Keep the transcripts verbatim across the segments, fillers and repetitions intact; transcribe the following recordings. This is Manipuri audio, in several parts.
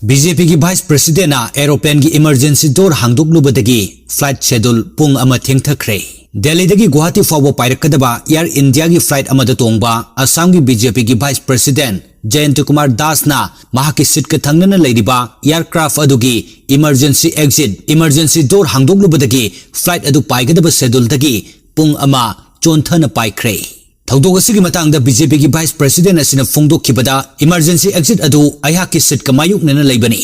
ꯕꯤ ꯖꯦ ꯄꯤꯒꯤ Vice Presidentꯅ aeroplanegꯤ emergency door ꯍꯥꯡꯗꯣꯛꯂꯨꯕꯗꯒꯤ flight schedule ꯄꯨꯡ ꯑꯃ ꯊꯦꯡꯊꯈ꯭ꯔꯦ꯫ ꯗꯦꯜꯂꯤꯗꯒꯤ ꯒꯨꯋꯥꯍꯥꯇꯤ ꯐꯥꯎꯕ ꯄꯥꯏꯔꯛꯀꯗꯕ Air Indiaꯒꯤ flight ꯑꯃꯗ ꯇꯣꯡꯕ ꯑꯁꯥꯝꯒꯤ ꯕꯤ ꯖꯦ ꯄꯤꯒꯤ Vice President ꯖꯌꯟꯇ ꯀꯨꯃꯥꯔ ꯗꯥꯁꯅ ꯃꯍꯥꯛꯀꯤ seatꯀ ꯊꯪꯅꯅ ꯂꯩꯔꯤꯕ aircraft ꯑꯗꯨꯒꯤ emergency exit, emergency door ꯍꯥꯡꯗꯣꯛꯂꯨꯕꯗꯒꯤ flight ꯑꯗꯨ ꯄꯥꯏꯒꯗꯕ scheduleꯗꯒꯤ ꯄꯨꯡ ꯑꯃ ꯆꯣꯟꯊꯅ ꯄꯥꯏꯈ꯭ꯔꯦ꯫ ꯊꯧꯗꯣꯛ ꯑꯁꯤꯒꯤ ꯃꯇꯥꯡꯗ ꯕꯤ ꯖꯦ ꯄꯤꯒꯤ Vice President ꯑꯁꯤꯅ ꯐꯣꯡꯗꯣꯛꯈꯤꯕꯗ, emergency exit ꯑꯗꯨ ꯑꯩꯍꯥꯛꯀꯤ seatꯀ ꯃꯥꯌꯣꯛꯅꯅ ꯂꯩꯕꯅꯤ꯫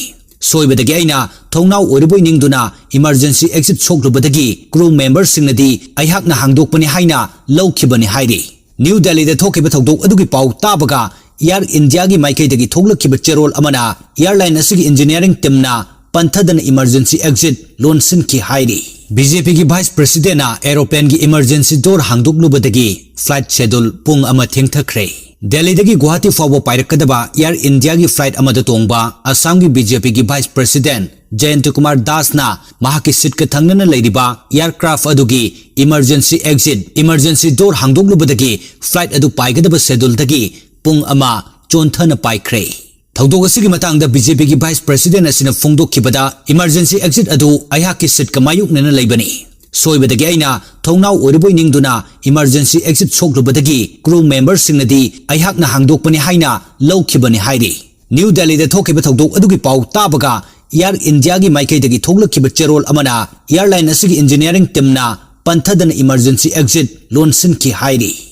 ꯁꯣꯏꯕꯗꯒꯤ ꯑꯩꯅ ꯊꯣꯡꯅꯥꯎ ꯑꯣꯏꯔꯕꯣꯏ ꯅꯤꯡꯗꯨꯅ emergency exit ꯁꯣꯛꯂꯨꯕꯗꯒꯤ crew memberꯁꯤꯡꯅꯗꯤ ꯑꯩꯍꯥꯛꯅ ꯍꯥꯡꯗꯣꯛꯄꯅꯤ ꯍꯥꯏꯅ ꯂꯧꯈꯤꯕꯅꯤ ꯍꯥꯏꯔꯤ꯫ ꯅ꯭ꯌꯨ ꯗꯦꯜꯂꯤꯗ ꯊꯣꯛꯈꯤꯕ ꯊꯧꯗꯣꯛ ꯑꯗꯨꯒꯤ ꯄꯥꯎ ꯇꯥꯕꯒ Air Indiaꯒꯤ ꯃꯥꯏꯀꯩꯗꯒꯤ ꯊꯣꯛꯂꯛꯈꯤꯕ ꯆꯦꯔꯣꯜ ꯑꯃꯅ airline ꯑꯁꯤꯒꯤ engineering teamꯅ ꯄꯟꯊꯗꯅ emergency exit ꯂꯣꯟꯁꯤꯟꯈꯤ ꯍꯥꯏꯔꯤ꯫ ꯕꯤ ꯖꯦ ꯄꯤꯒꯤ Vice Presidentꯅ aeroplanegꯤ emergency door ꯍꯥꯡꯗꯣꯛꯂꯨꯕꯗꯒꯤ flight schedule ꯄꯨꯡ ꯑꯃ ꯊꯦꯡꯊꯈ꯭ꯔꯦ꯫ ꯗꯦꯜꯂꯤꯗꯒꯤ ꯒꯨꯋꯥꯍꯥꯇꯤ ꯐꯥꯎꯕ ꯄꯥꯏꯔꯛꯀꯗꯕ Air Indiaꯒꯤ flight ꯑꯃꯗ ꯇꯣꯡꯕ ꯑꯁꯥꯝꯒꯤ ꯕꯤ ꯖꯦ ꯄꯤꯒꯤ Vice President ꯖꯌꯟꯇ ꯀꯨꯃꯥꯔ ꯗꯥꯁꯅ ꯃꯍꯥꯛꯀꯤ seatꯀ ꯊꯪꯅꯅ ꯂꯩꯔꯤꯕ aircraft ꯑꯗꯨꯒꯤ emergency exit, emergency door ꯍꯥꯡꯗꯣꯛꯂꯨꯕꯗꯒꯤ flight ꯑꯗꯨ ꯄꯥꯏꯒꯗꯕ scheduleꯗꯒꯤ ꯄꯨꯡ ꯑꯃ ꯆꯣꯟꯊꯅ ꯄꯥꯏꯈ꯭ꯔꯦ꯫ ꯊꯧꯗꯣꯛ ꯑꯁꯤꯒꯤ ꯃꯇꯥꯡꯗ ꯕꯤ ꯖꯦ ꯄꯤꯒꯤ Vice President ꯑꯁꯤꯅ ꯐꯣꯡꯗꯣꯛꯈꯤꯕꯗ, emergency exit ꯑꯗꯨ ꯑꯩꯍꯥꯛꯀꯤ seatꯀ ꯃꯥꯌꯣꯛꯅꯅ ꯂꯩꯕꯅꯤ꯫ ꯁꯣꯏꯕꯗꯒꯤ ꯑꯩꯅ ꯊꯣꯡꯅꯥꯎ ꯑꯣꯏꯔꯕꯣꯏ ꯅꯤꯡꯗꯨꯅ emergency exit ꯁꯣꯛꯂꯨꯕꯗꯒꯤ crew memberꯁꯤꯡꯅꯗꯤ ꯑꯩꯍꯥꯛꯅ ꯍꯥꯡꯗꯣꯛꯄꯅꯤ ꯍꯥꯏꯅ ꯂꯧꯈꯤꯕꯅꯤ ꯍꯥꯏꯔꯤ꯫ ꯅ꯭ꯌꯨ ꯗꯦꯜꯂꯤꯗ ꯊꯣꯛꯈꯤꯕ ꯊꯧꯗꯣꯛ ꯑꯗꯨꯒꯤ ꯄꯥꯎ ꯇꯥꯕꯒ Air Indiaꯒꯤ ꯃꯥꯏꯀꯩꯗꯒꯤ ꯊꯣꯛꯂꯛꯈꯤꯕ ꯆꯦꯔꯣꯜ ꯑꯃꯅ airline ꯑꯁꯤꯒꯤ engineering teamꯅ ꯄꯟꯊꯗꯅ emergency exit ꯂꯣꯟꯁꯤꯟꯈꯤ ꯍꯥꯏꯔꯤ꯫